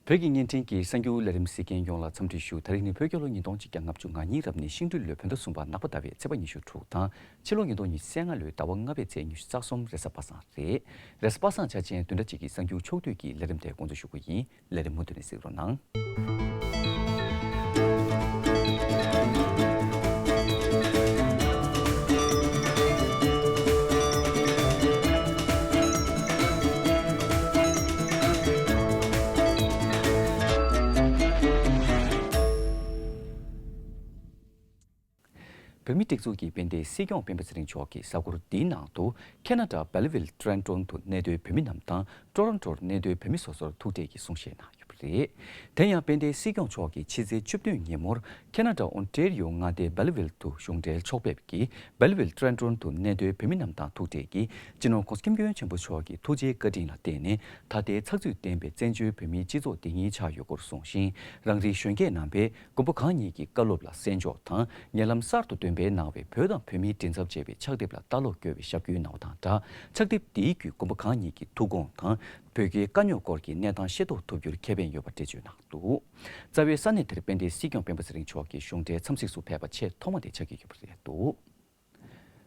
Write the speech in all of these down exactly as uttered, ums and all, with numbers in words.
བོད་ཀྱི་བརྙན་འཕྲིན་གྱི་གསར་འགྱུར་ལས་རིམ་གཟིགས་མཁན་ཡོངས་ལ་འཚམས་འདྲི་ཞུ། ད་རིང་ནི་བོད་རྒྱལ་ལོ་ཉིས་སྟོང་ཆིག་བརྒྱ་ལྔ་བཅུ་ང་གཉིས་རབ་གནས་ཤིང་སྦྲུལ་ལོའི་བོད་ཟླ་གསུམ་པ་ནག་པ་ཟླ་བའི་ཚེས་པ་ཉི་ཤུ་དྲུག་དང་། ཕྱི་ལོ་ཉིས་སྟོང་ཉི་ཤུ་རྩ་ལྔ་ལོའི་ཟླ་བ་ལྔ་པའི་ཚེས་ཉི་ཤུ་རྩ་གསུམ་རེས་གཟའ་པ་སངས་རེད། རེས་གཟའ་པ་སངས་འཆར་ཅན་བདུན་ཕྲག་གཅིག་གི་གསར་འགྱུར་ཕྱོགས་བསྡུས་ཀྱི་ལས་རིམ་དེ་འགོ་འཛུགས་ཞུ་གི་ཡིན། ལས་རིམ་མུ་མཐུད་ནས་གཟིགས་རོགས་གནང་། བོད་མིའི་སྒྲིག་འཛུགས་ཀྱི་དཔལ་ལྡན་སྲིད་སྐྱོང་སྤེན་པ་ཚེ་རིང་མཆོག་གིས་གཟའ་འཁོར་འདིའི་ནང་དུ་ཁེ་ན་ཌ་སྦེལ་ཝིལ་ཊོ་རོན་ཊོ་དུ་གནས་སྡོད་བོད་མི་རྣམས་དང་ཊོ་རོན་ཊོར་གནས་སྡོད་བོད་མི་སོ་སོར་ཐུག་འཕྲད་ཀྱི་གསུང་བཤད་གནང་ཡོད་པ་རེད། དེ་ཡང་དཔལ་ལྡན་སྲིད་སྐྱོང་མཆོག་གིས་ཕྱི་ཚེས་བཅུ་བདུན་ཉིན་མོར་ཁེ་ན་ཌ་ཨོན་ཊེ་རི་ཡོ་མངའ་སྡེའི་སྦེལ་ཝིལ་དུ་གཞུང་འབྲེལ་ཕྱོགས་ཕེབས་ཀྱིས་སྦེལ་ཝིལ་ཊོ་རོན་ཊོ་དུ་གནས་སྡོད་བོད་མི་རྣམས་དང་ཐུག་འཕྲད་ཀྱིས་སྤྱི་ནོར་༧གོང་ས་༧སྐྱབས་མགོན་ཆེན་པོ་མཆོག་གི་ཐུགས་རྗེའི་བཀའ་དྲིན་ལ་བརྟེན་ནས་ད་ལྟའི་ཚགས་ཚུད་ལྡན་པའི་བཙན་བྱོལ་བོད་མིའི་སྤྱི་ཚོགས་འདི་ཉིད་ཆགས་ཡོད་སྐོར་གསུངས་ཤིང་། རང་རེའི་གཞོན་སྐྱེས་རྣམ་པས་མགོན་པོ་གང་ཉིད་ཀྱི་བཀའ་སློབ་ལ་གསན་འཇོག་དང་། ཉེ་ལམ་གསར་དུ་འདོན་སྤེལ་གནང་བའི་བོད་དང་བོད་མིའི་མགྲིན་ཚབ་ཅེས་པའི་ཕྱག་དེབ་ལ་ལྟ་ཀློག་དགོས་པའི་ཞབས་སྐུལ་གནང་བ་དང་སྦྲགས། ཕྱག་དེབ་འདིའི་བརྒྱུད་མགོན་པོ་གང་ཉིད་ཀྱི་ཐུགས་དགོངས་དང་། བོད་རྒྱའི་དཀའ་རྙོག་སྐོར་གྱི་གནས་སྟངས་ཤེས་རྟོགས་ཐུབ་རྒྱུར་ཁེ་ཕན་ཡོད་པ་འགྲེལ་བརྗོད་གནང་འདུག། རྩ་བའི་ས་གནས་དེར་དཔལ་ལྡན་སྲིད་སྐྱོང་སྤེན་པ་ཚེ་རིང་མཆོག་གིས་གཞུང་འབྲེལ་འཚམས་གཟིགས་སུ་ཕེབས་པ་ཆེས་ཐོག་མ་དེ་ཆགས་ཀྱི་ཡོད་པ་རེད་འདུག།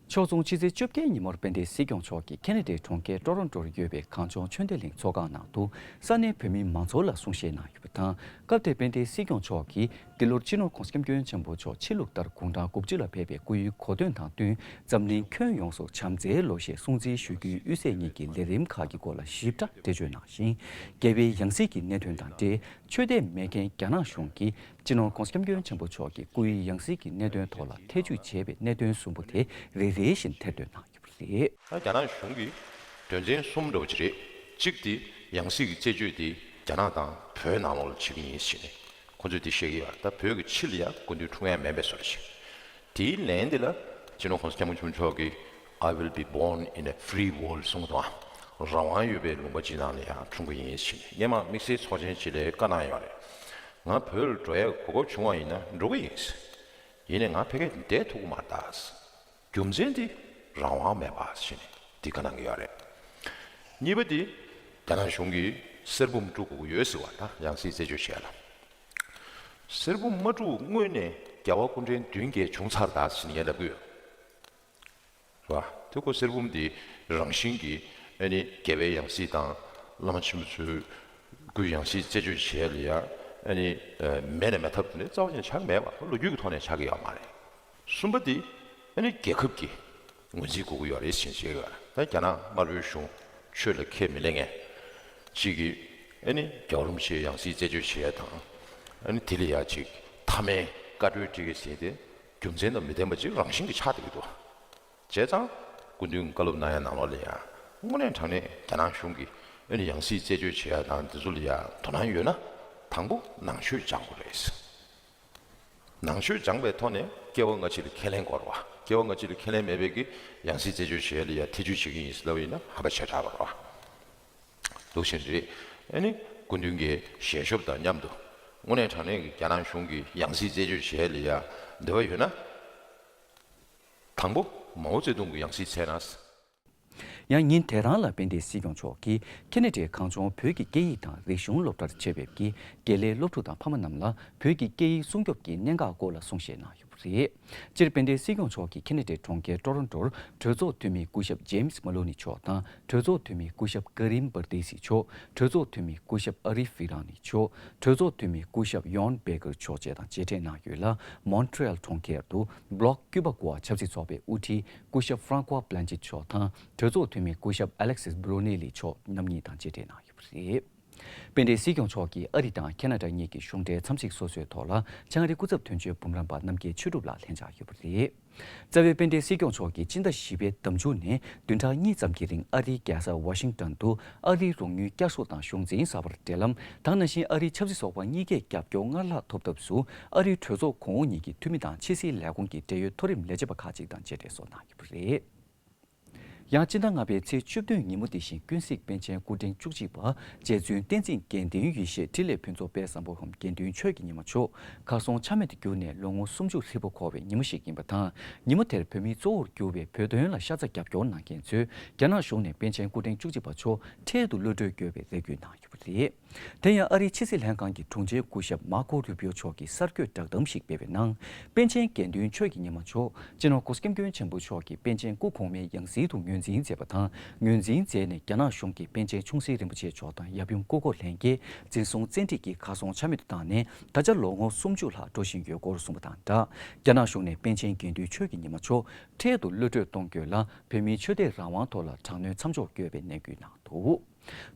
ཕྱོགས་མཚུངས་ཕྱི་ཚེས་བཅོ་བརྒྱད་ཉིན་མོར་དཔལ་ལྡན་སྲིད་སྐྱོང་མཆོག་གིས་ཁེ་ན་ཌའི་གྲོང་ཁྱེར་ཊོ་རོན་ཊོར་ཡོད་པའི་གངས་ལྗོངས་ཆོས་ལྡན་གླིང་ཚོགས་ཁང་ནང་དུ་ས་གནས་བོད་མི་མང་ཚོགས་ལ་གསུང་བཤད་གནང་ཡོད་པ་དང་། སྐབས་དེར་དཔལ་ལྡན་སྲིད་སྐྱོང་མཆོག་གིས་འདི་ལོར་སྤྱི་ནོར་༧གོང་ས་༧སྐྱབས་མགོན་ཆེན་པོ་མཆོག་ཕྱི་ལུགས་ལྟར་དགུང་གྲངས་དགུ་བཅུ་ལ་ཕེབས་པའི་སྐུའི་གོ་སྟོན་དང་བསྟུན་འཛམ་གླིང་ཁྱོན་ཡོངས་སུ་བྱམས་བརྩེའི་ལོ་ཞེས་སྲུང་བརྩི་ཞུ་རྒྱུའི་དབུས་སའི་ཉིན་གྱི་ལས་རིམ་ཁག་གི་སྐོར་ལ་ཞིབ་ཕྲ་འགྲེལ་བརྗོད་གནང་ཞིང་། རྒྱལ་བའི་ཡང་སྲིད་ཀྱི་གནད་དོན་དང་འབྲེལ་ཆོས་དད་མེད་མཁན་རྒྱ་ནག་གཞུང་གིས་སྤྱི་ནོར་༧གོང་ས་༧སྐྱབས་མགོན་ཆེན་པོ་མཆོག་གི་སྐུའི་ཡང་སྲིད་ཀྱི་གནད་དོན་ཐོག་ལ་ཐེ་ཇུས་བྱས་པའི་གནད་དོན་གསུམ་པོ་དེ་རེ་རེ་བཞིན་ཐེར་འདོན་གནང་ཡོད་པ་རེད། ད་རྒྱ་ནག་གཞུང་གི་དོན་ཚན་གསུམ་འདྲ་བོ་ཅིག་རེད། གཅིག་དེ་ཡང་སྲིད་ཀྱི་རྩད་གཅོད་དེ་རྒྱ་ནག་དང་བོད་ནང་ལོགས་ལ་བྱེད་ཀྱི་ཡིན་ཟེར་ནས་ཁོ་ཚོས་དེ་བཤད་ཀྱི་ཡོད་རེད། ད་བོད་ཀྱི་ཕྱི་ལ་ཡ་སྐུ་མདུན་འཁྲུངས་ཡ་མེད་པའི་བཟོ་འདྲ་ཞིག། དེའི་ལན་དེ་ལ་སྤྱི་ནོར་༧གོང་ས་༧སྐྱབས་མགོན་ཆེན་པོ་མཆོག་གིས། I will be born in a free world གསུངས་འདུག་ཨ། རང་དབང་ཡོད་པའི་ལུང་པ་ཅིག་ནང་ལ་ཡང་འཁྲུངས་ཀྱི་ཡིན་ཞེས་སྔོན་མ་དམིགས་བསལ་ཚོགས་ཆེན་ཅིག་ལ་བཀའ་གནང་ཡོད་རེད། ང་བོད་ལ་འགྲོ་ཡའི་གོ་སྐབས་བྱུང་བ་ཡིན་ན་འགྲོ་གི་ཡིན། ཡིན་ནའི་ང་ཕ་གིར་བསྡད་ཐུབ་ཀྱི་མ་རེད་ད། རྒྱུ་མཚན་དེ་རང་དབང་མེད་པ་ཞེས་ནས་འདི་བཀའ་གནང་གི་ཡོད་རེད། གཉིས་པ་དེ་རྒྱ་ནག་གཞུང་གིས་གསེར་བུམ་དཀྲུག་དགོས་ཀྱི་ཡོད་ཟེར་བ་ད་ཡང་སྲིད་རྩད་གཅོད་བྱས་ལ། གསེར་བུམ་མ་དཀྲུག་སྔོན་ནས་རྒྱལ་བ་སྐུ་ཕྲེང་བདུན་བརྒྱད་བྱུང་ཚར་ད་ཟེར་ནས་ངས་ལབ་ཀྱི་ཡོད། རེད་བ། དེ་ཁོ་གསེར་བུམ་འདི་རང་བཞིན་གྱིས་ཨ་ནི་རྒྱལ་བའི་ཡང་སྲིད་དང་བླ་མ་ཆེན་པོ་ཚོའི་སྐུའི་ཡང་སྲིད་རྩད་གཅོད་བྱས་ལ་ཡ་ཨ་ནི་མེད་ནས་མེད་ཐབས་དེ་འདྲ་རྩ་བ་ཉིད་ཆགས་ཀྱི་མེད་པ། ལོ་རྒྱུས་ཀྱི་ཐོག་ནས་ཆགས་ཀྱི་ཡོད་མ་རེད། གསུམ་པ་འདི་ཨ་ནི་རྒྱལ་ཁབ་ཀྱི་ངོས་འཛིན་དགོས་ཀྱི་ཡོད་རེད་ཟེར་བཤད་ཀྱི་ཡོད་རེད། ད་རྒྱ་ནག་དམར་པོའི་གཞུང་ཆོས་ལ་ཁས་མི་ལེན་མཁན་གཅིག་གིས་ཨ་ནི་རྒྱལ་བ་རིན་པོ་ཆེའི་ཡང་སྲིད་རྩད་གཅོད་བྱེད་ཡ་དང་ཨ་ནི་དེ་ལ་ཡ་ཅིག་མཐའ་མའི་བཀའ་འཁྲོལ་སྤྲད་ཀྱི་ཟེར་ཏེ་རྒྱུ་མཚན་དང་མི་ལྡན་པ་ཅིག་རང་བཞིན་གྱིས་ཆགས་བསྡད་ཀྱི་འདུག་བྱས་ཙང་སྐུ་མདུན་བཀའ་སློབ་གནང་ཡ་ནང་ལོགས་ལ་ཡ་དངོས་གནས་དྲང་གནས་རྒྱ་ནག་གཞུང་གིས་ཨ་ནི་ཡང་སྲིད་རྩད་གཅོད་བྱེད་ཡ་དང་དེ་ཚོ་ལ་ཡ་དོ་སྣང་ཡོད་ན་དང་པོ་ནང་ཆོས་སྦྱང་དགོས་རེད། ནང་ཆོས་སྦྱངས་པའི་ཐོག་ནས་སྐྱེ་བ་སྔ་ཕྱི་ལ་ཁས་ལེན་དགོས་རེད་བ། སྐྱེ་བ་སྔ་ཕྱི་ལ་ཁས་ལེན་མེད་པའི་གི་ཡང་སྲིད་རྩད་གཅོད་བྱེད་ཡ་ལ་ཡ་ཐེ་ཇུས་བྱེད་ཀྱི་ཡིན་ཟེར་ལབ་པ་ཡིན་ན་ཧ་ག་ཆེ་དྲགས་པ་རེད་བ། འདུག་ཟེར་རེད། ཨ་ནི་སྐུ་མདུན་གྱི་ཞལ་ཤོབ་དང་མཉམ་དུ་དངོས་གནས་དྲང་གནས་ཀྱི་རྒྱ་ནག་གཞུང་གི་ཡང་སྲིད་རྩད་གཅོད་བྱེད་ཡ་ལ་ཡ་འདོད་པ་ཡོད་ན། དང་པོ་མའོ་ཙེ་ཏུང་གི་ཡང་སྲིད་འཚོལ་ན། ཡང་ཉིན་དེ་རང་ལ་དཔལ་ལྡན་སྲིད་སྐྱོང་མཆོག་གིས་ཁེ་ན་ཌའི་གངས་ལྗོངས་བོད་ཀྱི་སྐད་ཡིག་དང་རིག་གཞུང་སློབ་གྲྭར་ཆེད་ཕེབས་ཀྱིས་དགེ་ལས་སློབ་ཕྲུག་དང་ཕ་མ་རྣམས་ལ་བོད་ཀྱི་སྐད་ཡིག་སྲུང་སྐྱོབ་ཀྱི་གནད་འགག་སྐོར་ལ་གསུང་བཤད་གནང་ཡོད་པ་རེད། སྤྱིར་དཔལ་ལྡན་སྲིད་སྐྱོང་མཆོག་གིས་ཁེ་ན་ཌའི་གྲོང་ཁྱེར་ཊོ་རོན་ཊོར་གྲོས་ཚོགས་འཐུས་མི་སྐུ་ཞབས་ཇེམ་སི་མ་ལོ་ནི་མཆོག་དང་གྲོས་ཚོགས་འཐུས་མི་སྐུ་ཞབས་ཀ་རིམ་བར་ཏི་སི་མཆོག་གྲོས་ཚོགས་འཐུས་མི་སྐུ་ཞབས་ཨ་རི་ཧྥི་རང་ནི་མཆོག་གྲོས་ཚོགས་འཐུས་མི་སྐུ་ཞབས་ཡོན་བྷེ་ཀར་མཆོག་བཅས་དང་མཇལ་འཕྲད་གནང་ཡོད་ལ། མོན་ཊི་རི་ཡལ་གྲོང་ཁྱེར་དུ་བྷི་ལོག་ཀུ་པ་ཀུ་ཨ་ཆབ་སྲིད་ཚོགས་པའི་དབུ་ཁྲིད་སྐུ་ཞབས་ཧྥ་རན་ཀོ་བྷི་ལན་ཅིད་མཆོག་དང་གྲོས་ཚོགས་འཐུས་མི་སྐུ་ཞབས་ཨ་ལེག་སིས་བྷི་རོ་ནེ་ལི་མཆོག་རྣམ་གཉིས་དང་མཇལ་འཕྲད་གནང་ཡོད་པ་རེད། དཔལ་ལྡན་སྲིད་སྐྱོང་མཆོག་གིས་ཨ་རི་དང་ཁེ་ན་ཌ་གཉིས་ཀྱི་གཞུང་འབྲེལ་འཚམས་གཟིགས་སོ་སོའི་ཐོག་ལ་ལྕང་རི་སྐུ་ཚབ་དོན་གཅོད་འབུམ་རམས་པ་རྣམ་རྒྱལ་ཆོས་གྲུབ་ལགས་ལྷན་བཅར་ཡོད་པ་རེད། རྩ་བའི་དཔལ་ལྡན་སྲིད་སྐྱོང་མཆོག་གིས་སྤྱི་ཟླ་བཞི་པའི་ཟླ་མཇུག་ནས་བདུན་ཕྲག་གཉིས་ཙམ་གྱི་རིང་ཨ་རིའི་རྒྱལ་ས་ཝ་ཤིང་ཏོན་དུ་ཨ་རིའི་རོགས་དངུལ་བསྐྱར་གསོ་དང་གཞུང་འཛིན་གསར་པར་འབྲེལ་ལམ་དང་། ནང་བཞིན་ཨ་རིའི་ཆབ་སྲིད་ཚོགས་པ་གཉིས་ཀས་རྒྱབ་སྐྱོར་སྔར་ལྷག་ཐོབ་ཐབས་སུ་ཨ་རིའི་གྲོས་ཚོགས་གོང་འོག་གཉིས་ཀྱི་འཐུས་མི་དང་ཕྱི་སྲིད་ལས་ཁུངས་ཀྱི་འབྲེལ་ཡོད་མཐོ་རིམ་ལས་བྱེད་པ་ཁག་ཅིག་དང་མཇལ་འཕྲད་སོགས་གནང་ཡོད་པ་རེད། ཡང་སྤྱི་ཟླ་ལྔ་པའི་ཚེས་བཅུ་བདུན་ཉིན་མོ་འདི་བཞིན་ཀུན་གཟིགས་པཎ་ཆེན་སྐུ་ཕྲེང་བཅུ་གཅིག་པ་རྗེ་བཙུན་བསྟན་འཛིན་དགེ་འདུན་ཡེ་ཤེས་འཕྲིན་ལས་ཕུན་ཚོགས་དཔལ་བཟང་པོ་འམ་དགེ་འདུན་ཆོས་ཀྱི་ཉི་མ་མཆོག་གར་སོང་ཆ་མེད་དུ་གྱུར་ནས་ལོ་ངོ་སུམ་ཅུ་ཧྲིལ་པོ་འཁོར་བའི་ཉིན་མོ་ཞིག་ཡིན་པ་དང་། ཉིན་མོ་དེར་བོད་མིའི་གཙོ་བོར་གྱུར་བའི་བོད་དོན་ལ་ཤ་ཚ་རྒྱབ་སྐྱོར་གནང་མཁན་ཚོས་རྒྱ་ནག་གཞུང་ནས་པཎ་ཆེན་སྐུ་ཕྲེང་བཅུ་གཅིག་པ་མཆོག་འཕྲལ་དུ་གློད་གྲོལ་དགོས་པའི་རེ་སྐུལ་གནང་ཡོད་པ་རེད། དེ་ཡང་ཨ་རིའི་ཕྱི་སྲིད་ལྷན་ཁང་གི་དྲུང་ཆེ་སྐུ་ཞབས་མར་ཀོ་རུ་པིའོ་མཆོག་གིས་གསར་འགོད་བསྒྲགས་གཏམ་ཞིག་སྤེལ་བའི་ནང་། པཎ་ཆེན་དགེ་འདུན་ཆོས་ཀྱི་ཉི་མ་མཆོག་སྤྱི་ནོར་གོང་ས་སྐྱབས་མགོན་ཆེན་པོ་མཆོག་གི་པཎ་ཆེན་སྐུ་གོང་མའི་ཡང་སྲིད་དུ་ངོས་འཛིན་མཛད་པ་དང་། ངོས་འཛིན་མཛད་ནས་རྒྱ་ནག་གཞུང་གིས་པཎ་ཆེན་ཆུང་སྲིད་རིན་པོ་ཆེ་མཆོག་དང་ཡབ་ཡུམ་སྐུ་འཁོར་ལྷན་རྒྱས་འཛིན་བཟུང་བཙན་ཁྲིད་ཀྱིས་གར་སོང་ཆ་མེད་དུ་བཏང་ནས། ད་ཆ་ལོ་ངོ་སུམ་ཅུ་ལྷག་འགྲོ་བཞིན་ཡོད་སྐོར་གསུངས་པ་དང་སྦྲགས། རྒྱ་ནག་གཞུང་ནས་པཎ་ཆེན་དགེ་འདུན་ཆོས་ཀྱི་ཉི་མ་མཆོག་འཕྲལ་དུ་གློད་གྲོལ་གཏོང་རྒྱུ་ལ་བོད་མིའི་ཆོས་དད་རང་དབང་ཐོག་ལ་དྲག་གནོན་མཚམས་འཇོག་དགོས་པའི་ནན་སྐུལ་གནང་འདུག།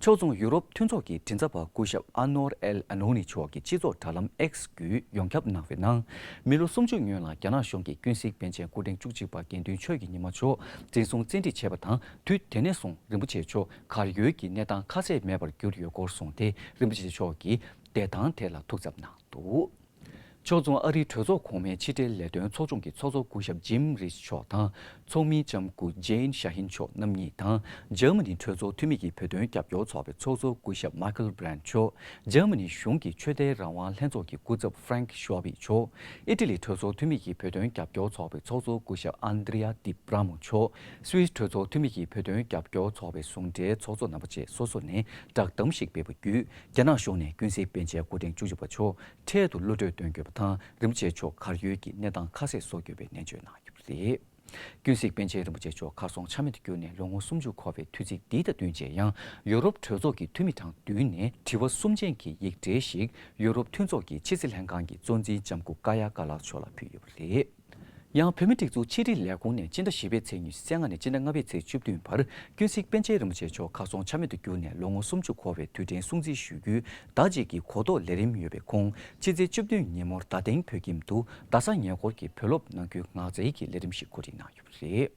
ཕྱོགས་མཚུངས་ཡུ་རོབ་མཐུན་ཚོགས་ཀྱི་མགྲིན་ཚབ་པ་སྐུ་ཞབས་ཨ་ནོར་ཨེལ་ཨ་ནོ་ནི་མཆོག་གིས་སྤྱི་ཚོགས་དྲ་ལམ་X་བརྒྱུད་ཡོངས་ཁྱབ་གནང་བའི་ནང་། མི་ལོ་སུམ་ཅུ་སྔོན་ལ་རྒྱ་ནག་གཞུང་གིས་ཀུན་གཟིགས་པཎ་ཆེན་སྐུ་ཕྲེང་བཅུ་གཅིག་པ་དགེ་འདུན་ཆོས་ཀྱི་ཉི་མ་མཆོག་འཛིན་བཟུང་བཙན་ཁྲིད་བྱས་པ་དང་། དུས་དེ་ནས་བཟུང་རིན་པོ་ཆེ་མཆོག་གར་ཡོད་ཀྱི་གནས་སྟངས་ཁ་གསལ་མེད་པར་གྱུར་ཡོད་སྐོར་གསུངས་ཏེ། རིན་པོ་ཆེ་མཆོག་གི་བདེ་ཐང་ཐད་ལ་ཐུགས་འཚབ་གནང་འདུག། ཕྱོགས་མཚུངས་ཨ་རིའི་གྲོས་ཚོགས་གོང་མའི་ཕྱི་འབྲེལ་ལས་དོན་ཚོགས་ཆུང་གི་ཚོགས་གཙོ་སྐུ་ཞབས་ཇིམ་རིཆ་མཆོག་དང་། ཚོགས་མིའི་ལྕམ་སྐུ་ཇེན་ཤ་ཧིན་མཆོག་རྣམ་གཉིས་དང་། འཇར་མ་ནི་གྲོས་ཚོགས་འཐུས་མི་གི་བོད་དོན་རྒྱབ་སྐྱོར་ཚོགས་པའི་ཚོགས་གཙོ་སྐུ་ཞབས་མཱ་ཁལ་བྷི་རན་མཆོག་འཇར་མ་ནི་གཞུང་གི་ཆོས་དད་རང་དབང་ལྷན་ཚོགས་ཀྱི་སྐུ་ཚབ་ཧྥ་རེང་ཤོ་བི་མཆོག་ཨི་ཊ་ལི་གྲོས་ཚོགས་འཐུས་མི་གི་བོད་དོན་རྒྱབ་སྐྱོར་ཚོགས་པའི་ཚོགས་གཙོ་སྐུ་ཞབས་ཨན་དྲི་ཡ་ཏི་པྲ་མོ་མཆོག་སུད་སི་གྲོས་ཚོགས་འཐུས་མི་གི་བོད་དོན་རྒྱབ་སྐྱོར་ཚོགས་པའི་ཟུང་འབྲེལ་ཚོགས་གཙོ་རྣམ་པ་བཅས་སོ་སོ་ནས་བསྒྲགས་གཏམ་ཞིག་སྤེལ་བ་བརྒྱུད། རྒྱ་ནག་གཞུང་ནས་ཀུན་གཟིགས་པཎ་ཆེན་སྐུ་ཕྲེང་བཅུ་གཅིག་པ་མཆོག་འཕྲལ་དུ་གློད་གྲོལ་གཏོང་དགོས་པ་དང་། རིན་པོ་ཆེ་མཆོག་གར་ཡོད་ཀྱི་གནས་སྟངས་ཁ་གསལ་བཟོ་དགོས་པའི་ནན་བརྗོད་གནང་ཡོད་པ་རེད། ཀུན་གཟིགས་པཎ་ཆེན་རིན་པོ་ཆེ་མཆོག་གར་སོང་ཆ་མེད་དུ་གྱུར་ནས་ལོ་ངོ་སུམ་ཅུ་འཁོར་བའི་དུས་ཚིགས་འདི་དང་བསྟུན་བྱས་ཡང་། ཡོ་རོབ་གྲོས་ཚོགས་ཀྱི་འཐུས་མི་དང་བསྟུན་ནས་དྲི་བ་གསུམ་ཅན་གྱི་ཡིག་འབྲེལ་ཞིག་ཡོ་རོབ་མཐུན་ཚོགས་ཀྱི་ཕྱི་སྲིད་ལྷན་ཁང་གི་གཙོ་འཛིན་ལྕམ་སྐུ་ཀ་ཡ་ཀ་ལཱ་མཆོག་ལ་ཕུལ་ཡོད་པ་རེད། ཡང་བོད་མིའི་སྒྲིག་འཛུགས་ཕྱི་དྲིལ་ལས་ཁུངས་ནས་སྤྱི་ཟླ་བཞི་པའི་ཚེས་ཉི་ཤུ་རྩ་ལྔ་ནས་སྤྱི་ཟླ་ལྔ་པའི་ཚེས་བཅུ་བདུན་བར་ཀུན་གཟིགས་པཎ་ཆེན་རིན་པོ་ཆེ་མཆོག་གར་སོང་ཆ་མེད་དུ་གྱུར་ནས་ལོ་ངོ་སུམ་ཅུ་འཁོར་བའི་དུས་དྲན་སྲུང་བརྩི་ཞུ་རྒྱུའི་ཟླ་གཅིག་གི་གོ་རྟོགས་ལས་རིམ་ཡོད་པའི་ཁོངས། ཕྱི་ཚེས་བཅུ་བདུན་ཉིན་མོར་རྡ་སྟེང་བོད་ཁྱིམ་དུ་རྡ་ས་ཉེ་འཁོར་གྱི་བོད་སློབ་ནང་ཁུལ་ངག་རྩལ་གྱི་ལས་རིམ་ཞིག་གོ་སྒྲིག་གནང་ཡོད་པ་རེད།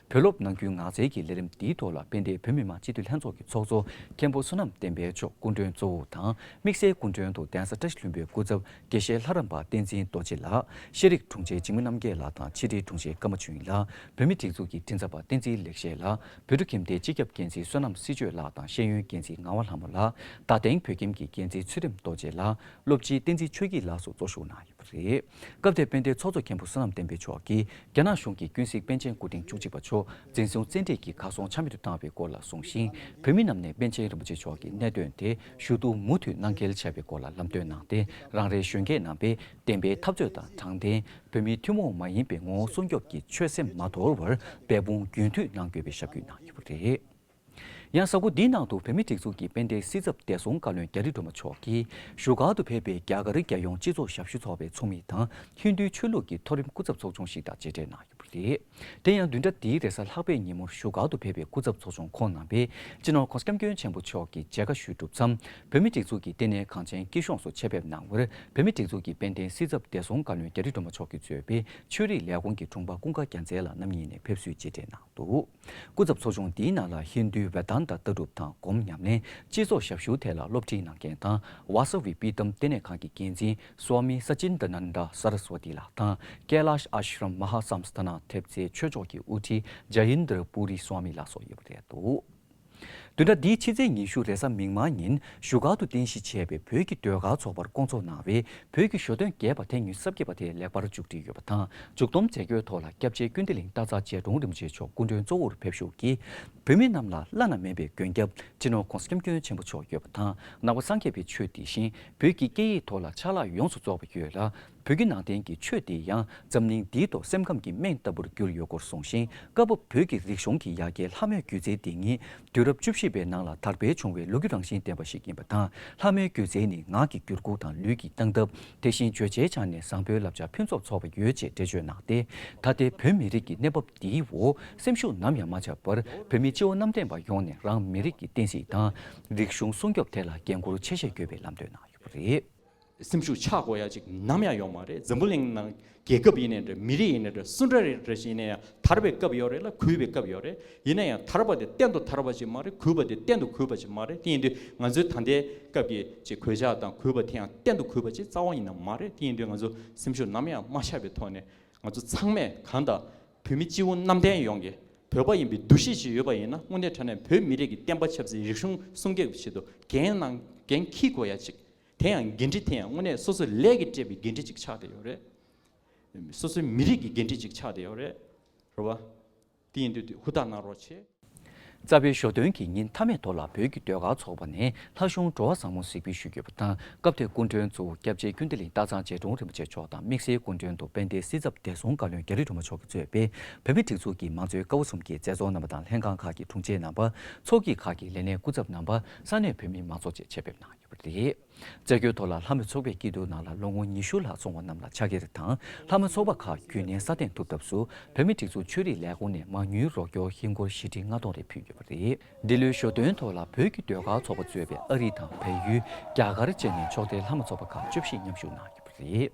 བོད་སློབ་ནང་ཁུལ་ངག་རྩལ་གྱི་ལས་རིམ་འདིའི་ཐོག་ལ་དཔལ་ལྡན་བོད་མི་མང་སྤྱི་འཐུས་ལྷན་ཚོགས་ཀྱི་ཚོགས་གཙོ་མཁན་པོ་བསོད་ནམས་བསྟན་འཕེལ་མཆོག་སྐུ་མགྲོན་གཙོ་བོ་དང་། དམིགས་བསལ་སྐུ་མགྲོན་དུ་གདན་ས་བཀྲ་ཤིས་ལྷུན་པོའི་སྐུ་ཚབ་དགེ་བཤེས་ལྷ་རམས་པ་བསྟན་འཛིན་རྡོ་རྗེ་ལགས། ཤེས་རིག་དྲུང་ཆེ་འཇིགས་མེད་རྣམ་རྒྱལ་ལགས་དང་ཕྱི་དྲིལ་དྲུང་ཆེ་ཀརྨ་ཆོས་དབྱིངས་ལགས། བོད་མིའི་སྒྲིག་འཛུགས་ཀྱི་མགྲིན་ཚབ་པ་བསྟན་འཛིན་ལེགས་བཤད་ལགས། བོད་ཕྲུག་ཁྱིམ་སྡེའི་སྤྱི་ཁྱབ་འགན་འཛིན་བསོད་ནམས་སྲི་གཅོད་ལགས་དང་ཤེས་ཡོན་འགན་འཛིན་ངག་དབང་ལྷ་མོ་ལགས། རྡ་སྟེང་བོད་ཁྱིམ་གྱི་འགན་འཛིན་ཚུལ་ཁྲིམས་རྡོ་རྗེ་ལགས། སློབ་སྤྱི་བསྟན་འཛིན་ཆོས་སྐྱིད་ལགས་སོགས་གཙོ་བཞུགས་གནང་ཡོད་པ་རེད། སྐབས་དེར་དཔལ་ལྡན་ཚོགས་གཙོ་མཁན་པོ་བསོད་ནམས་བསྟན་འཕེལ་མཆོག་གིས་རྒྱ་ནག་གཞུང་གིས་ཀུན་གཟིགས་པཎ་ཆེན་སྐུ་ཕྲེང་བཅུ་གཅིག་པ་མཆོག་འཛིན་བཟུང་བཙན་ཁྲིད་ཀྱིས་གར་སོང་ཆ་མེད་དུ་བཏང་བའི་སྐོར་ལ་གསུངས་ཤིང་། བོད་མི་རྣམས་ནས་པཎ་ཆེན་རིན་པོ་ཆེ་མཆོག་གི་གནད་དོན་དེ་ཞུ་གཏུག་མུ་མཐུད་གནང་གལ་ཆེ་བའི་སྐོར་ལ་ལམ་སྟོན་གནང་སྟེ། རང་རེའི་གཞོན་སྐྱེས་རྣམ་པས་བདེན་པའི་འཐབ་རྩོད་དང་དྲང་བདེན། བོད་མིའི་ཐུན་མོང་མ་ཡིན་པའི་ངོ་བོ་སྲུང་སྐྱོབ་ཀྱི་ཆོད་སེམས་མ་དོར་བར་འབད་འབུངས་རྒྱུན་མཐུད་གནང་དགོས་པའི་ཞབས་ཞུ་གནང་ཡོད་པ་རེད། ཡང་གཟའ་འཁོར་འདིའི་ནང་དུ་བོད་མིའི་སྒྲིག་འཛུགས་ཀྱི་དཔལ་ལྡན་སྲིད་ཚབ་བདེ་སྲུང་བཀའ་བློན་རྒྱ་རི་སྒྲོལ་མ་མཆོག་གིས་བཞུགས་སྒར་དུ་ཕེབས་པའི་རྒྱ་གར་རྒྱལ་ཡོངས་སྤྱི་ཚོགས་ཞབས་ཞུ་ཚོགས་པའི་ཚོགས་མི་དང་། ཧིན་རྡུའི་ཆོས་ལུགས་ཀྱི་མཐོ་རིམ་སྐུ་ཚབ་ཚོགས་ཆུང་ཞིག་དང་མཇལ་འཕྲད་གནང་ཡོད་པ་རེད། དེ་ཡང་བདུན་ཕྲག་འདིའི་རེས་གཟའ་ལྷག་པའི་ཉིན་མོར་བཞུགས་སྒར་དུ་ཕེབས་པའི་སྐུ་ཚབ་ཚོགས་ཆུང་ཁོང་རྣམ་པས་སྤྱི་ནོར་གོང་ས་སྐྱབས་མགོན་ཆེན་པོ་མཆོག་གི་མཇལ་ཁ་ཞུས་གྲུབ་མཚམས། བོད་མིའི་སྒྲིག་འཛུགས་ཀྱི་ལྟེ་གནས་གངས་ཅན་སྐྱིད་གཤོངས་སུ་ཆེད་ཕེབས་གནང་བར། བོད་མིའི་སྒྲིག་འཛུགས་ཀྱི་དཔལ་ལྡན་སྲིད་ཚབ་བདེ་སྲུང་བཀའ་བློན་རྒྱ་རི་སྒྲོལ་མ་མཆོག་གིས་གཙོས་པའི་ཆོས་རིག་ལས་ཁུངས་ཀྱི་དྲུང་འཕར་ཀུན་དགའ་རྒྱལ་མཚན་ལགས་རྣམ་གཉིས་ནས་ཕེབས་བསུའི་མཇལ་འཕྲད་གནང་འདུག། སྐུ་ཚབ་ཚོགས་ཆུང་འདིའི་ནང་ལ་ཧིན་རྡུའི་ཝེ་དཱན་ཏ་ལྟ་གྲུབ་དང་སྒོམ་ཉམས་ལེན། སྤྱི་ཚོགས་ཞབས་ཞུ་ཐད་ལ་སློབ་ཁྲིད་གནང་མཁན་དང་། ཝཱ་ས་ཝི་པི་ཏམ་ལྟེ་གནས་ཁང་གི་འགན་འཛིན་སྭ་མི་ས་ཅིན་དཱ་ནན་དཱ་སཱ་ར་སྭ་ཏི་ལགས་དང་། ཀེ་ལཱཤ་ཨཱཤ་རམ་མ་ཧཱ་སཾ་སྟཱ་ན་ཐེབས་རྩའི་ཆོས་ཕྱོགས་ཀྱི་དབུ་ཁྲིད་ཇ་ཡིན་དྲ་པུ་རི་སྭ་མི་ལགས་སོགས་ཡོད་པ་རེད་འདུག། བདུན་ཕྲག་འདིའི་ཕྱི་ཚེས་ཉི་ཤུ་རེས་གཟའ་མིག་དམར་ཉིན་བཞུགས་སྒར་དུ་རྟེན་གཞི་བྱས་པའི་བོད་ཀྱི་ཟློས་གར་ཚོགས་པར་བསྐོང་ཚོགས་གནང་བའི་བོད་ཀྱི་ཞོ་སྟོན་རྒྱས་པ་ཐེངས་ཉི་ཤུ་རྩ་བརྒྱད་པ་དེ་ལེགས་པར་མཇུག་སྒྲིལ་ཡོད་པ་དང་། མཇུག་སྡོམ་མཛད་སྒོའི་ཐོག་ལ་སྐྱབས་རྗེ་ཀུན་བདེ་གླིང་སྟག་ཚང་རྗེ་དྲུང་རིན་པོ་ཆེ་མཆོག་སྐུ་མགྲོན་གཙོ་བོར་ཕེབས་བཞུགས་ཀྱིས། བོད་མི་རྣམས་ལ་བླ་ན་མེད་པའི་མགོན་སྐྱབས་སྤྱི་ནོར་གོང་ས་སྐྱབས་མགོན་ཆེན་པོ་མཆོག་ཡོད་པ་དང་། ནང་པ་སངས་རྒྱས་པའི་ཆོས་དེ་བཞིན་བོད་ཀྱི་སྐད་ཡིག་ཐོག་ལ་ཕྱག་ལག་ཡོངས་སུ་རྫོགས་པ་ཡོད་ལ། བོད་བརྒྱུད་ནང་བསྟན་གྱི་ཆོས་འདི་ཡང་འཛམ་གླིང་འདིའི་ཐོག་སེམས་ཁམས་ཀྱི་སྨན་ལྟ་བུར་གྱུར་ཡོད་སྐོར་གསུངས་ཤིང་། སྐབས་བབ་བོད་ཀྱི་རིག་གཞུང་གི་ཡ་གྱལ་ལྷ་མོའི་སྒྱུ་རྩལ་འདི་ཉིད་དུས་རབས་བཅུ་བཞི་པའི་ནང་ལ་དར་འཕེལ་བྱུང་བའི་ལོ་རྒྱུས་རང་བཞིན་ལྡན་པ་ཞིག་ཡིན་པ་དང་། ལྷ་མོའི་སྒྱུ་རྩལ་ནི་ངག་གི་འགྱུར་ཁུག་དང་ལུས་ཀྱི་སྟངས་སྟབས། དེ་བཞིན་བརྗོད་བྱའི་ཆ་ནས་བཟང་པོའི་བསླབ་བྱ་ཕུན་ཚོགས་ཚོགས་པ་ཡོད་ཅེས་འགྲེལ་བརྗོད་གནང་སྟེ། ད་ལྟའི་བོད་མི་རིགས་ཀྱི་གནས་བབ་འདིའི་འོག་སེམས་ཤུགས་ནམ་ཡང་མ་ཆག་པར། བོད་མི་སྤྱི་བོ་གནམ་བསྟན་པ་ཡོངས་ནས་རང་མི་རིགས་ཀྱི་བསྟན་སྲིད་དང་། རིག་གཞུང་སྲུང་སྐྱོབ་ཐད་ལ་འགན་འཁུར་ཆེ་བཞེས་དགོས་པའི་ལམ་སྟོན་གནང་ཡོད་པ་རེད། སེམས་ཤུགས་ཆག་དགོས་ཡ་ཅིག་ནམ་ཡང་ཡོད་མ་རེད། འཛམ་བུ་གླིང་ནང་རྒྱལ་ཁབ་ཡིན་ནའི་འདྲ། མི་རིགས་ཡིན་ནའི་འདྲ། སུ་འདྲ་རེད་འདྲ་ཞིག་ཡིན་ན་ཡང་དར་བའི་སྐབས་ཡོད་རེད་ལ། གུད་པའི་སྐབས་ཡོད་རེད། ཡིན་ན་ཡང་དར་བ་དེ་གཏན་དུ་དར་བ་ཅིག་མ་རེད། གུད་པ་དེ་གཏན་དུ་གུད་པ་ཅིག་མ་རེད། དེ་ཡིན་དུས་ང་ཚོའི་ད་ལྟའི་སྐབས་ཀྱི་ཅིག་གོད་ཆག་དང་གུད་པ་དེ་ཡང་གཏན་དུ་གུད་པ་ཅིག་རྩ་བ་ཡིན་ན་མ་རེད། དེ་ཡིན་དུས་ང་ཚོ་སེམས་ཤུགས་ནམ་ཡང་མ་ཆག་པའི་ཐོག་ནས། ང་ཚོ་ཚང་མས་གང་ལྟར་བོད་མི་སྤྱི་བོ་གནམ་བསྟན་ཡོངས་ཀྱི་བོད་པ་ཡིན་པའི་འདུ་ཤེས་ཅིག་ཡོད་པ་ཡིན་ན། དངོས་གནས་དྲང་གནས་བོད་མི་རིགས་ཀྱི་བསྟན་པ་ཆབ་སྲིད་རིག་གཞུང་སྲུང་སྐྱོབ་ཀྱི་ཆེད་དུ་འགན་གནང་འགན་འཁྱེར་དགོས་ཡ་ཅིག་དེ་ཡང་འགན་འཁྲི་དེ་ཡང་དངོས་གནས་སོ་སོའི་ལས་ཀྱིས་སྤྲད་པའི་འགན་འཁྲི་ཅིག་ཆགས་བསྡད་ཡོད་རེད། སོ་སོའི་མི་རིགས་ཀྱི་འགན་འཁྲི་ཅིག་ཆགས་བསྡད་ཡོད་རེད། རེད་བ། དེ་ཡིན་དུས་དེ་ཧུར་ཐག་གནང་རོགས་བྱེད། རྩ་བའི་ཞོ་སྟོན་གྱི་ཉིན་མཐའ་མའི་ཐོག་ལ་བོད་ཀྱི་ཟློས་གར་ཚོགས་པ་ནས་ལྷ་གཞུང་འགྲོ་བ་བཟང་མོ་གཟིགས་འབུལ་ཞུས་ཡོད་པ་དང་། སྐབས་དེར་སྐུ་མགྲོན་གཙོ་བོ་སྐྱབས་རྗེ་ཀུན་བདེ་གླིང་སྟག་ཚང་རྗེ་དྲུང་རིན་པོ་ཆེ་མཆོག་དང་དམིགས་བསལ་སྐུ་མགྲོན་དུ་དཔལ་ལྡན་སྲིད་ཚབ་བདེ་སྲུང་བཀའ་བློན་རྒྱ་རི་སྒྲོལ་མ་མཆོག་གིས་གཙོས་པའི་བོད་མིའི་སྒྲིག་འཛུགས་ཀྱི་མང་གཙོའི་ཀ་བ་གསུམ་གྱི་མཛད་གཙོ་རྣམ་པ་དང་། ལྷན་ཁང་ཁག་གི་དྲུང་ཆེ་རྣམ་པ། ཚོགས་སྐྱིད་ཁག་གི་ལས་སྣེའི་སྐུ་ཚབ་རྣམ་པ། ས་གནས་བོད་མི་མང་ཚོགས་བཅས་ཆེད་ཕེབས་གནང་ཡོད་པ་རེད། མཛད་སྒོའི་ཐོག་ལ་ལྷ་མོའི་ཚོགས་པའི་སྐྱིད་སྡུག་ནང་ལ་ལོ་ངོ་ཉི་ཤུ་ལྷག་སོང་བ་རྣམས་ལ་ཕྱག་འཁྱེར་དང་། ལྷ་མོའི་ཚོགས་པ་ཁག་རྒྱུན་གནས་སྲ་བརྟན་ཐུབ་ཐབས་སུ་བོད་མིའི་སྒྲིག་འཛུགས་ཆོས་རིག་ལས་ཁུངས་ནས་མ་དངུལ་རོགས་སྐྱོར་ཧིན་སྒོར་བཞི་ཁྲི་ལྔ་སྟོང་རེ་ཕུལ་ཡོད་པ་རེད། འདི་ལོའི་ཞོ་སྟོན་ཐོག་ལ་བོད་ཀྱི་ཟློས་གར་ཚོགས་པ་གཙོས་པའི་ཨ་རི་དང་བལ་ཡུལ། རྒྱ་གར་བཅས་ནས་ཕྱོགས་མཐའི་ལྷ་མོ་ཚོགས་པ་ཁག་བཅུ་བཞི་མཉམ་ཞུགས་གནང་ཡོད་པ་རེད།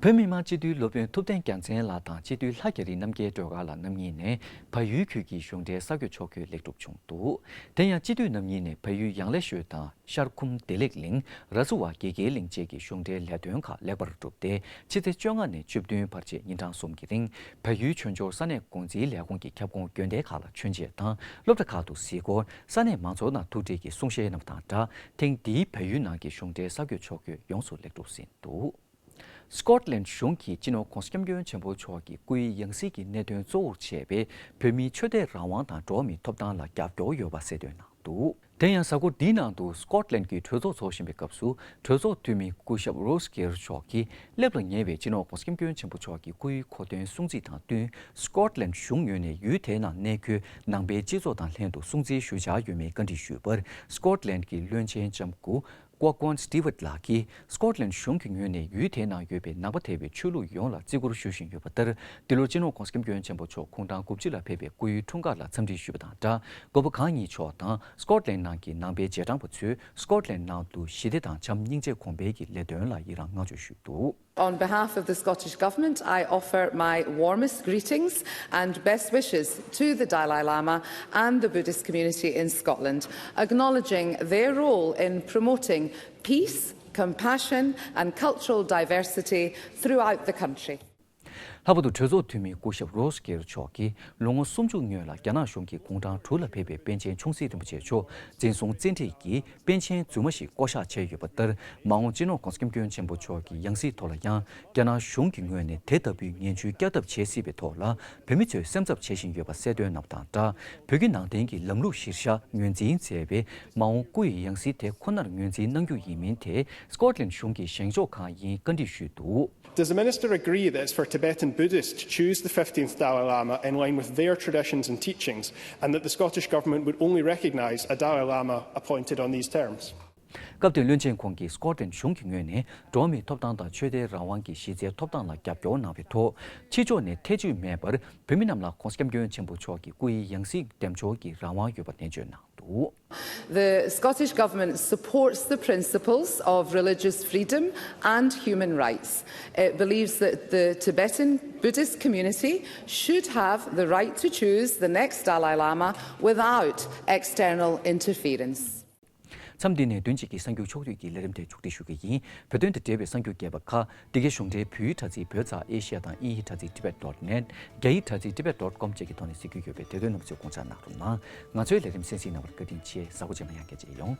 བོད་མི་མང་སྤྱི་འཐུས་སློབ་དཔོན་ཐུབ་བསྟན་རྒྱལ་མཚན་ལགས་དང་སྤྱི་འཐུས་ལྷ་རྒྱ་རི་རྣམ་རྒྱལ་སྒྲོལ་དཀར་ལགས་རྣམ་གཉིས་ནས་བལ་ཡུལ་ཁུལ་གྱི་གཞུང་འབྲེལ་གསར་འགོད་ཕྱོགས་བསྐྱོད་ལེགས་གྲུབ་བྱུང་འདུག་དེ་ཡང་སྤྱི་འཐུས་རྣམ་གཉིས་ནས་བལ་ཡུལ་ཡང་ལེ་ཤོད་དང་ཤར་ཁུམ་བདེ་ལེགས་གླིང་། ར་སུ་བ་དགེ་རྒྱས་གླིང་བཅས་ཀྱི་གཞུང་འབྲེལ་ལས་དོན་ཁག་ལེགས་པར་གྲུབ་སྟེ། ཕྱི་ཚེས་བཅོ་ལྔ་ནས་བཅུ་བདུན་བར་བཅས་ཉིན་གྲངས་གསུམ་གྱི་རིང་བལ་ཡུལ་ཆོས་འབྱོར་ས་གནས་འགོ་འཛིན་ལས་ཁུངས་ཀྱི་ཁྱབ་ཁོངས་དགོན་སྡེ་ཁག་ལ་མཆོད་མཇལ་དང་སློབ་གྲྭ་ཁག་ཏུ་གཟིགས་སྐོར། ས་གནས་མང་ཚོགས་ནང་ཐུགས་འཕྲད་ཀྱི་གསུང་བཤད་རྣམས་དང་སྦྲགས། ཐེངས་འདིའི་བལ་ཡུལ་ནང་གི་གཞུང་འབྲེལ་གསར་འགོད་ཕྱོགས་བསྐྱོད་ཡོངས་སུ་ལེགས་གྲུབ་ཟིན་འདུག་སྐོཊ་ལན་གཞུང་གིས་སྤྱི་ནོར་༧གོང་ས་༧སྐྱབས་མགོན་ཆེན་པོ་མཆོག་གི་སྐུའི་ཡང་སྲིད་ཀྱི་གནད་དོན་གཙོ་བོར་བྱས་པའི་བོད་མིའི་ཆོས་དད་རང་དབང་དང་འགྲོ་བ་མིའི་ཐོབ་ཐང་ལ་རྒྱབ་སྐྱོར་ཡོད་པ་གསལ་སྟོན་གནང་འདུག་དེ་ཡང་གཟའ་འཁོར་འདིའི་ནང་དུ་སྐོཊ་ལན་གྱི་གྲོས་ཚོགས་འཚོགས་བཞིན་པའི་སྐབས་སུ། གྲོས་ཚོགས་འཐུས་མི་སྐུ་ཞབས་རོས་གེར་མཆོག་གིས་སླེབས་ལ་ཉེ་བའི་སྤྱི་ནོར་༧གོང་ས་༧སྐྱབས་མགོན་ཆེན་པོ་མཆོག་གི་སྐུའི་གོ་སྟོན་སྲུང་བརྩི་དང་བསྟུན། སྐོཊ་ལན་གཞུང་ངོས་ནས་ཡུལ་དེའི་ནང་གནས་འཁོད་ནང་པའི་སྤྱི་ཚོགས་དང་ལྷན་དུ་སྲུང་བརྩི་ཞུ་འཆར་ཡོད་མེད་བཀའ་འདྲི་ཞུས་པར། སྐོཊ་ལན་གྱི་བློན་ཆེན་ལྕམ་སྐུ་ཀོ་ཀོན་སི་ཊི་ཝརྟ་ལགས་ཀྱིས། སྐོཊ་ལན་གཞུང་གི་ངོས་ནས་ཡུལ་དེའི་ནང་ཡོད་པའི་ནང་པ་ཐེ་བའི་ཆོས་ལུགས་ཡོངས་ལ་བརྩི་བཀུར་ཞུ་བཞིན་ཡོད་པ་ལྟར། འདི་ལོར་སྤྱི་ནོར་༧གོང་ས་༧སྐྱབས་མགོན་ཆེན་པོ་མཆོག་ཁོང་རང་དགུ་བཅུ་ལ་ཕེབས་པའི་སྐུའི་འཁྲུངས་སྐར་ལ་འཚམས་འདྲི་ཞུས་པ་དང་སྦྲགས། འགོ་པ་གང་ཉིད་མཆོག་དང་སྐོཊ་ལན་ནང་གི་ནང་པའི་རྗེས་འབྲང་པ་ཚོས་སྐོཊ་ལན་ནང་དུ་ཞི་བདེ་དང་བྱམས་སྙིང་རྗེ་གོང་འཕེལ་གྱི་ལས་དོན་ལ་ཡི་རང་བསྔགས་བརྗོད་ཞུས་འདུག On behalf of the Scottish Government, I offer my warmest greetings and best wishes to the Dalai Lama and the Buddhist community in Scotland, acknowledging their role in promoting peace, compassion, and cultural diversity throughout the country. ལྷག་པར་དུ་གྲོས་ཚོགས་འཐུས་མི་སྐུ་ཞབས་རོས་གེར་མཆོག་གིས་ལོ་ངོ་སུམ་ཅུ་སྔོན་ལ་རྒྱ་ནག་གཞུང་གིས་དགུང་གྲངས་དྲུག་ལ་ཕེབས་པའི་པཎ་ཆེན་ཆུང་སྲིད་རིན་པོ་ཆེ་མཆོག་འཛིན་བཟུང་བཙན་ཁྲིད་ཀྱིས། པཎ་ཆེན་རྫུན་མ་ཞིག་བསྐོ་གཞག་བྱས་ཡོད་པ་ལྟར། མ་འོངས་སྤྱི་ནོར་༧གོང་ས་༧སྐྱབས་མགོན་ཆེན་པོ་མཆོག་གི་ཡང་སྲིད་ཐོག་ལ་ཡང་རྒྱ་ནག་གཞུང་གི་ངོས་ནས་དེ་ལྟ་བུའི་ངན་ཇུས་བསྐྱར་ལྡབ་བྱེད་སྲིད་པའི་ཐོག་ལ་བོད་མི་ཚོས་སེམས་འཚབ་བྱེད་བཞིན་ཡོད་པ་གསལ་སྟོན་གནང་བ་དང་སྦྲགས། བོད་བརྒྱུད་ནང་བསྟན་གྱི་ལམ་ལུགས་གཞིར་བཞག་ངོས་འཛིན་མཛད་པའི་མ་འོངས་སྐུ་ཡི་ཡང་སྲིད་དེ་ཁོ་ནར་ངོས་འཛིན་གནང་རྒྱུ་ཡིན་མིན་ཐད་སྐོཊ་ལན་གཞུང་གི་བཞེངས་ཕྱོགས་གང་ཡིན་བཀའ་འདྲི་ཞུས་འདུག Does the Minister agree that it's for Tibetan Buddhists to choose the fifteenth Dalai Lama in line with their traditions and teachings, and that the Scottish Government would only recognise a Dalai Lama appointed on these terms? སྐབས་དེར་བློན་ཆེན་ཁོང་གིས་སྐོཊ་ལན་གཞུང་གི་ངོས་ནས་འགྲོ་བ་མིའི་ཐོབ་ཐང་དང་ཆོས་དད་རང་དབང་གི་གཞི་རྩའི་ཐོབ་ཐང་ལ་རྒྱབ་སྐྱོར་གནང་བའི་ཐོག་ཕྱི་ཕྱོགས་ནས་ཐེ་བྱུས་མེད་པར་བོད་མི་རྣམས་ལ་༧གོང་ས་༧སྐྱབས་མགོན་ཆེན་པོ་མཆོག་གི་སྐུ་ཡི་ཡང་སྲིད་འདེམས་འབྱོར་གྱི་རང་དབང་ཡོད་པ་ནན་བརྗོད་གནང་འདུག The Scottish Government supports the principles of religious freedom and human rights. It believes that the Tibetan Buddhist community should have the right to choose the next Dalai Lama without external interference. མཚམས་འདི་ནས་བདུན་གཅིག་གི་གསར་འགྱུར་ཕྱོགས་བསྡུས་ཀྱི་ལས་རིམ་དེ་མཇུག་སྒྲིལ་ཞུ་གི་ཡིན། བོད་དོན་དང་འབྲེལ་བའི་གསར་འགྱུར་རྒྱས་པ་ཁག་འདི་གའི་གཞུང་འབྲེལ་བོད་ཡིག་དྲ་ཚིགས་བོད་ཙ་ཨེ་ཤི་ཡ་དང་དབྱིན་ཡིག་དྲ་ཚིགས་tibet dot net། རྒྱ་ཡིག་དྲ་ཚིགས་tibet dot com་བཅས་ཀྱི་ཐོག་ནས་གཟིགས་རྒྱུ་ཡོད་པས་དེ་དོན་རྣམས་ཚོས་དགོངས་འཇགས་གནང་རོགས་གནང་། ང་ཚོའི་ལས་རིམ་གསན་གཟིགས་གནང་བར་བཀའ་དྲིན་ཆེ། གཟའ་འཁོར་རྗེས་མ་ཡང་བསྐྱར་མཇལ་ཡོང་།